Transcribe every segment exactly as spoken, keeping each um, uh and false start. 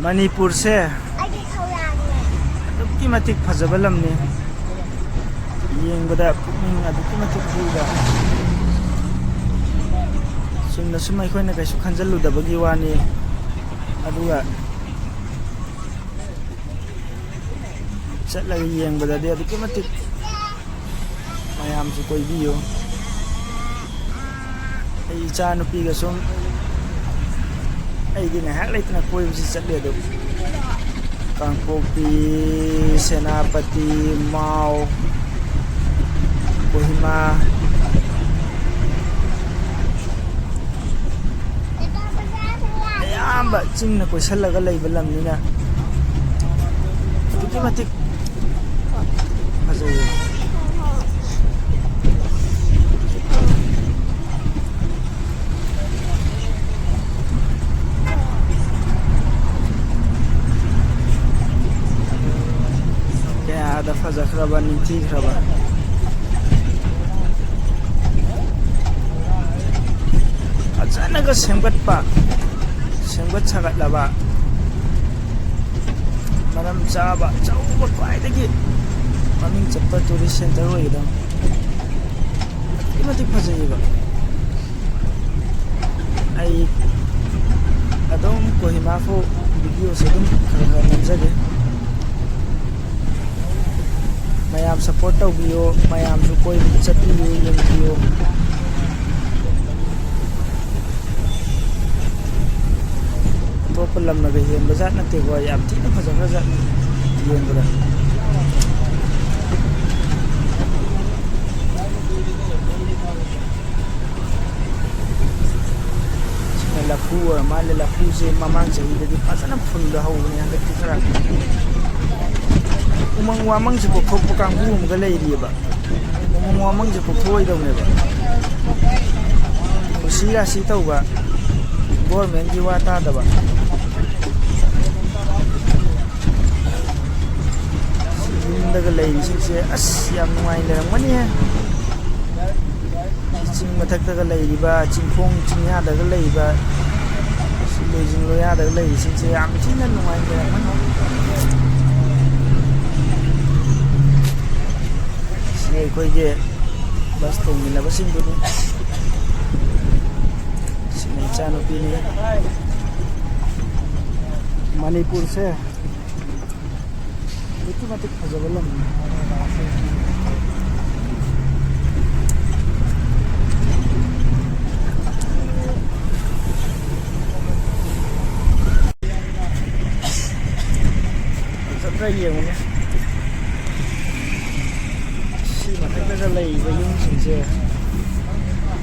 ꯃꯅꯤꯄꯨꯔꯁꯦ ꯑꯗꯨꯛꯀꯤ ꯃꯇꯤꯛ ꯐꯖꯕ ꯂꯝꯅꯤ꯫ ꯌꯦꯡꯕꯗ ꯄꯨꯛꯅꯤꯡ ꯑꯗꯨꯛꯀꯤ ꯃꯇꯤꯛ ꯍꯨꯏꯕ꯫ ꯆꯨꯝꯅ ꯁꯨꯝ ꯑꯩꯈꯣꯏꯅ ꯀꯩꯁꯨ ꯈꯟꯖꯜꯂꯨꯗꯕꯒꯤ ꯋꯥꯅꯤ꯫ ꯑꯗꯨꯒ ꯆꯠꯂꯒ ꯌꯦꯡꯕꯗꯗꯤ ꯑꯗꯨꯛꯀꯤ ꯃꯇꯤꯛ ꯃꯌꯥꯝꯁꯨ ꯀꯣꯏꯕꯤꯌꯨ꯫ ꯑꯩ ꯏꯆꯥ ꯅꯨꯄꯤꯒ ꯁꯨꯝ ꯑꯩꯗꯤ ꯉꯥꯏꯍꯥꯛ ꯂꯩꯇꯅ ꯀꯣꯏꯕꯁꯤ ꯆꯠꯂꯦ꯫ ꯑꯗꯨꯝ ꯀꯥꯡꯄꯣꯛꯄꯤ, ꯁꯦꯅꯥꯄꯇꯤ, ꯃꯥꯎ, ꯀꯣꯍꯤꯃꯥ, ꯑꯌꯥꯝꯕ ꯆꯤꯡꯅ ꯀꯣꯏꯁꯜꯂꯒ ꯂꯩꯕ ꯂꯝꯅꯤꯅ ꯑꯗꯨꯛꯀꯤ ꯃꯇꯤꯛ ꯐꯖꯩꯌꯦ꯫ ꯀꯌꯥꯗ ꯐꯖꯈ꯭ꯔꯕ, ꯅꯤꯡꯊꯤꯈ꯭ꯔꯕ꯫ ꯐꯖꯅꯒ ꯁꯦꯝꯒꯠꯄ, ꯁꯦꯝꯒꯠ ꯁꯥꯒꯠꯂꯕ, ꯃꯔꯝ ꯆꯥꯕ, ꯑꯆꯧꯕ, ꯈ꯭ꯋꯥꯏꯗꯒꯤ ꯃꯃꯤꯡ ꯆꯠꯄ tourist centre ꯑꯣꯏꯒꯗꯕ꯫ ꯑꯗꯨꯛꯀꯤ ꯃꯇꯤꯛ ꯐꯖꯩꯌꯦꯕ꯫ ꯑꯩ ꯑꯗꯨꯝ ꯀꯣꯍꯤꯃꯥ ꯐꯥꯎ videoꯁꯦ ꯑꯗꯨꯝ ꯈꯔ ꯈꯔ ꯅꯝꯖꯒꯦ꯫ ꯃꯌꯥꯝ support ꯇꯧꯕꯤꯌꯣ, ꯃꯌꯥꯝꯁꯨ ꯀꯣꯏꯕ ꯆꯠꯄꯤꯌꯨ, ꯌꯦꯡꯕꯤꯌꯨ꯫ ꯑꯇꯣꯞꯄ ꯂꯝꯅꯒ ꯍꯦꯟꯕ ꯖꯥꯠ ꯅꯠꯇꯦꯀꯣ, ꯌꯥꯝ ꯊꯤꯅ ꯐꯖꯈ꯭ꯔ ꯖꯥꯠꯅꯤ ꯌꯦꯡꯕꯗ꯫ ꯁꯤꯅ ꯂꯐꯨ ꯑꯣꯏꯔ ꯃꯥꯜꯂꯦ꯫ ꯂꯐꯨꯁꯦ ꯃꯃꯥꯡ ꯆꯍꯤꯗꯗꯤ ꯐꯖꯅ ꯐꯨꯜꯗ ꯍꯧꯕꯅꯦ, ꯍꯟꯗꯛꯇꯤ ꯈꯔ ꯎꯃꯪ ꯋꯥꯃꯪꯁꯦ ꯀꯣꯛꯊꯣꯛꯄ ꯀꯥꯡꯕꯨ ꯑꯃꯒ ꯂꯩꯔꯤꯑꯕ꯫ ꯎꯃꯪ ꯋꯥꯃꯪꯁꯦ ꯀꯣꯛꯊꯣꯛꯑꯣꯏꯗꯧꯅꯦꯕ꯫ ꯀꯨꯁꯤ ꯔꯥꯁꯤ ꯇꯧꯕ, ꯒꯣꯔꯃꯦꯟꯒꯤ ꯋꯥ ꯇꯥꯗꯕ꯫ ꯌꯨꯝꯗꯒ ꯂꯩꯔꯤꯁꯤꯡꯁꯦ ꯑꯁ ꯌꯥꯝ ꯅꯨꯡꯉꯥꯏ ꯂꯩꯔꯝꯒꯅꯤꯍꯦ꯫ ꯆꯤꯡ ꯃꯊꯛꯇꯒ ꯂꯩꯔꯤꯕ, ꯆꯤꯡꯈꯣꯡ ꯆꯤꯡꯌꯥꯗꯒ ꯂꯩꯕ, ꯁꯤ ꯂꯣꯏꯁꯤꯜꯂꯣ ꯌꯥꯗꯒ ꯂꯩꯔꯤꯁꯤꯡꯁꯦ ꯌꯥꯝ ꯊꯤꯅ ꯅꯨꯡꯉꯥꯏꯖꯔꯝꯃꯅꯤ꯫ ꯁꯤ ꯑꯩꯈꯣꯏꯒꯤ ꯕꯁ ꯇꯣꯡꯃꯤꯟꯅꯕꯁꯤꯡꯗꯨꯅꯤ꯫ ꯁꯤꯅ ꯏꯆꯥꯅꯨꯄꯤꯅꯤ꯫ ꯃꯅꯤꯄꯨꯔꯁꯦ ꯑꯗꯨꯛꯀꯤ ꯃꯇꯤꯛ ꯐꯖꯕ ꯂꯝꯅꯤ꯫ ꯐꯖꯗ꯭ꯔꯥ ꯌꯦꯡꯉꯨꯅꯦ꯫ ꯁꯤ ꯃꯊꯛꯇꯒ ꯂꯩꯔꯤꯕ ꯌꯨꯝꯁꯤꯡꯁꯦ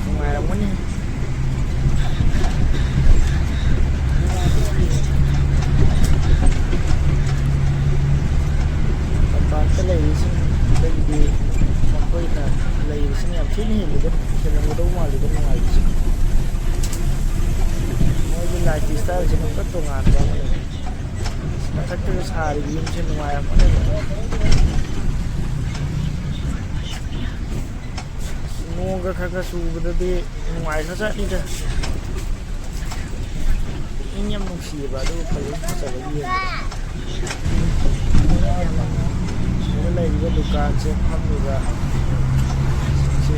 ꯅꯨꯡꯉꯥꯏꯔꯝꯒꯅꯤ꯫ ꯇꯝꯄꯥꯛꯇ ꯂꯩꯔꯤꯁꯤꯡꯗꯒꯤꯗꯤ ꯃꯈꯣꯏꯅ ꯂꯩꯔꯤꯁꯤꯅ ꯌꯥꯝ ꯊꯤꯅ ꯍꯦꯜꯂꯤꯗ, ꯍꯦꯜꯂꯝꯒꯗꯧ ꯃꯥꯜꯂꯤꯗ ꯅꯨꯡꯉꯥꯏꯕꯁꯦ꯫ ꯃꯣꯏꯒꯤ ꯂꯥꯏꯐ ꯏꯁꯇꯥꯏꯜꯁꯦ ꯈꯔ ꯇꯣꯉꯥꯟꯕ ꯑꯃ ꯂꯩ꯫ ꯃꯊꯛꯇꯒ ꯁꯥꯔꯤꯕ ꯌꯨꯝꯁꯦ ꯅꯨꯡꯉꯥꯏꯔꯝꯒꯅꯦꯕ꯫ ꯅꯣꯡꯒ ꯈꯔ ꯈꯔ ꯆꯨꯕꯗꯗꯤ ꯅꯨꯡꯉꯥꯏꯈ꯭ꯔꯖꯥꯠꯅꯤꯗ꯫ ꯄꯨꯛꯅꯤꯡ ꯌꯥꯝ ꯅꯨꯡꯁꯤꯌꯦꯕ ꯑꯗꯨꯒ ꯐꯖꯁꯨ ꯐꯖꯕꯒꯤ ꯌꯦꯡꯕꯗ꯫ ꯁꯤꯗ ꯂꯩꯔꯤꯕ ꯗꯨꯀꯥꯟꯁꯦ ꯐꯝꯃꯤꯕ ꯁꯤꯡꯁꯦ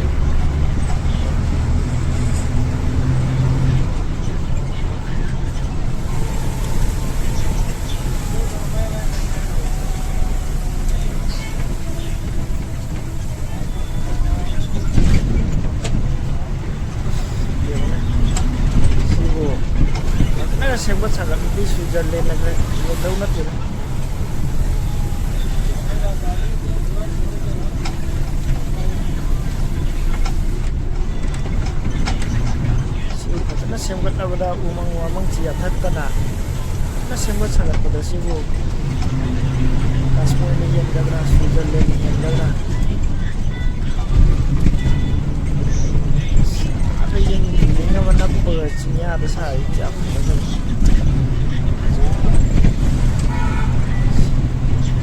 ꯁꯤꯕꯨ ꯐꯖꯅ ꯁꯦꯝꯒꯠ ꯁꯥꯒꯠꯂꯗꯤ ꯁ꯭ꯋꯤꯖꯔꯂꯦꯟꯅ ꯈꯔ ꯍꯦꯟꯗꯧ ꯅꯠꯇꯦꯗ꯫ ꯁꯤ ꯐꯖꯅ ꯁꯦꯝꯒꯠꯅꯕꯗ ꯎꯃꯪ ꯋꯥꯃꯪꯁꯤ ꯌꯥꯟꯊꯠꯇꯅ ꯐꯖꯅ ꯁꯦꯝꯒꯠ ꯁꯥꯒꯠꯄꯗ ꯁꯤꯕꯨ ꯀꯥꯁꯃꯤꯔꯅ ꯍꯦꯟꯒꯗ꯭ꯔꯥ, ꯁ꯭ꯋꯤꯖꯔꯂꯦꯟꯅ ꯍꯦꯟꯒꯗ꯭ꯔꯥ? ꯑꯥꯗ ꯌꯦꯡ-, ꯌꯦꯡꯅꯕ ꯅꯛꯄꯒ ꯆꯤꯡꯌꯥꯗ ꯁꯥꯔꯤꯁꯦ ꯌꯥꯝ ꯐꯖꯕ꯫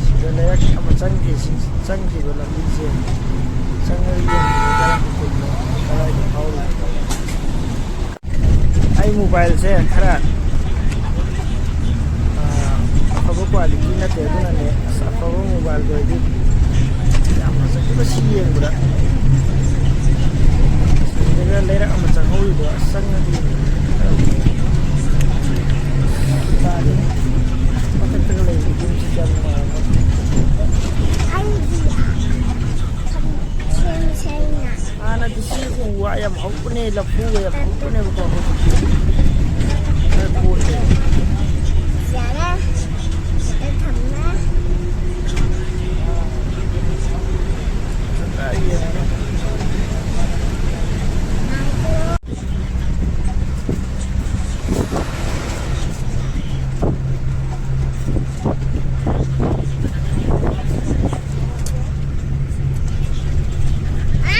ꯁꯤꯗ ꯂꯩꯔꯛ ꯑꯃ ꯆꯪꯈꯤ-, ꯆꯪꯈꯤꯕ ꯂꯝꯕꯤꯁꯦ ꯆꯪꯉꯒ ꯌꯦꯡꯕꯗ ꯀꯔꯝꯕ ꯈꯨꯜꯅꯣ, ꯀꯗꯥꯏꯗ ꯐꯥꯎꯔꯤꯅꯣ? ꯑꯩ ꯃꯣꯕꯥꯏꯜꯁꯦ ꯈꯔ Quality ꯅꯠꯇꯦ, ꯑꯗꯨꯅꯅꯦ꯫ ꯑꯁ, ꯑꯐꯕ mobileꯗꯣ ꯑꯩꯗꯤ ꯌꯥꯝ ꯐꯖꯈꯤꯕ ꯁꯤ ꯌꯦꯡꯕꯗ꯫ ꯁꯤꯗꯒ ꯂꯩꯔꯛ ꯑꯃ ꯆꯪꯍꯧꯔꯤꯗꯣ, ꯑꯁ, ꯆꯪꯉꯗꯤ ꯃꯊꯛꯇꯒ ꯂꯩꯕ ꯌꯨꯝꯁꯤ ꯀꯌꯥꯝ ꯅꯨꯡꯉꯥꯏꯔꯝꯒꯅꯤ꯫ ꯍꯥꯟꯅꯗꯤ ꯁꯤ ꯎ ꯋꯥ ꯌꯥꯝ ꯍꯧꯕꯅꯦ, ꯂꯐꯨꯒ ꯌꯥꯝ ꯍꯧꯕꯅꯦꯕꯀꯣ, ꯍꯧꯖꯤꯛꯇꯤ ꯈꯔ ꯀꯣꯛꯑꯦ꯫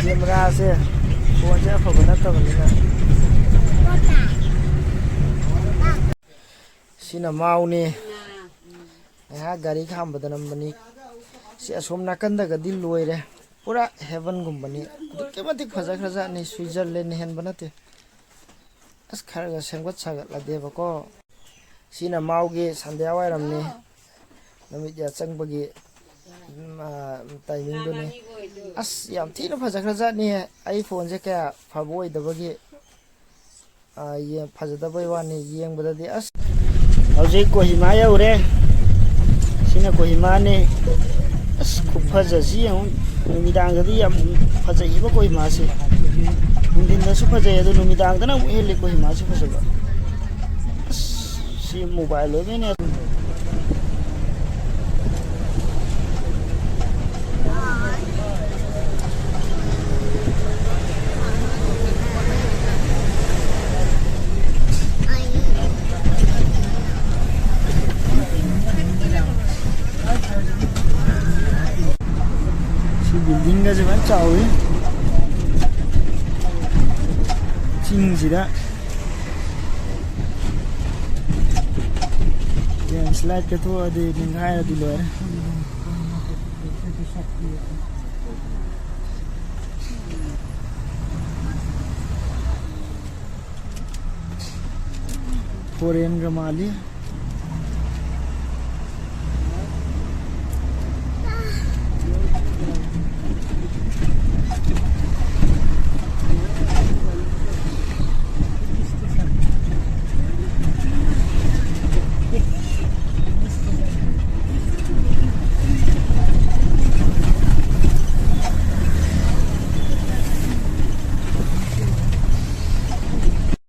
Cameraꯁꯦ, phoneꯁꯦ ꯑꯐꯕ ꯅꯠꯇꯕꯅꯤꯅ꯫ ꯁꯤꯅ ꯃꯥꯎꯅꯤ꯫ ꯉꯥꯏꯍꯥꯛ ꯒꯥꯔꯤ ꯈꯥꯝꯕꯗ ꯅꯝꯕꯅꯤ꯫ ꯁꯤ ꯑꯁꯣꯝ ꯅꯥꯀꯟꯗꯒꯗꯤ ꯂꯣꯏꯔꯦ꯫ ꯄꯨꯔꯥ heavenꯒꯨꯝꯕꯅꯤ꯫ ꯑꯗꯨꯛꯀꯤ ꯃꯇꯤꯛ ꯐꯖꯈ꯭ꯔꯖꯥꯠꯅꯤ꯫ Switzerland ꯍꯦꯟꯕ ꯅꯠꯇꯦ꯫ ꯑꯁ, ꯈꯔꯒ ꯁꯦꯝꯒꯠ ꯁꯥꯒꯠꯂꯗꯦꯕꯀꯣ꯫ ꯁꯤꯅ ꯃꯥꯎꯒꯤ ꯁꯟꯙ꯭ꯌꯥ ꯋꯥꯏꯔꯝꯅꯤ꯫ ꯅꯨꯃꯤꯠ ꯌꯥꯆꯪꯕꯒꯤ, ꯎꯝ, ꯑ, timingꯗꯨꯅꯤ꯫ ꯑꯁ, ꯌꯥꯝ ꯊꯤꯅ ꯐꯖꯈ꯭ꯔꯖꯥꯠꯅꯤ꯫ ꯑꯩ phoneꯁꯦ ꯀꯌꯥ ꯐꯕ ꯑꯣꯏꯗꯕꯒꯤ, ꯑ, ꯌꯦꯡ-, ꯐꯖꯗꯕꯩ ꯋꯥꯅꯤ꯫ ꯌꯦꯡꯕꯗꯗꯤ ꯑꯁ꯫ ꯍꯧꯖꯤꯛ ꯀꯣꯍꯤꯃꯥ ꯌꯧꯔꯦ꯫ ꯁꯤꯅ ꯀꯣꯍꯤꯃꯥꯅꯤ꯫ ꯑꯁ, ꯈꯨꯐꯖꯁꯤ ꯌꯦꯡꯉꯨ꯫ ꯅꯨꯃꯤꯗꯥꯡꯗꯗꯤ ꯌꯥꯝ ꯐꯖꯩꯌꯦꯕ ꯀꯣꯍꯤꯃꯥꯁꯦ꯫ ꯅꯨꯡꯊꯤꯟꯗꯁꯨ ꯐꯖꯩ, ꯑꯗꯣ ꯅꯨꯃꯤꯗꯥꯡꯗꯅ ꯑꯃꯨꯛ ꯍꯦꯜꯂꯤ ꯀꯣꯍꯤꯃꯥꯁꯦ ꯐꯖꯕ꯫ ꯑꯁ, ꯁꯤ mobile ꯑꯣꯏꯕꯩꯅꯦ꯫ ꯁꯤ buildingꯒꯁꯦ ꯐꯖꯅ ꯆꯥꯎꯋꯤ꯫ ꯆꯤꯡꯁꯤꯗ landslide ꯊꯣꯛꯑꯗꯤ ꯅꯤꯡꯈꯥꯏꯔꯗꯤ ꯂꯣꯏꯔꯦ꯫ Foreignꯒ ꯃꯥꯜꯂꯤ꯫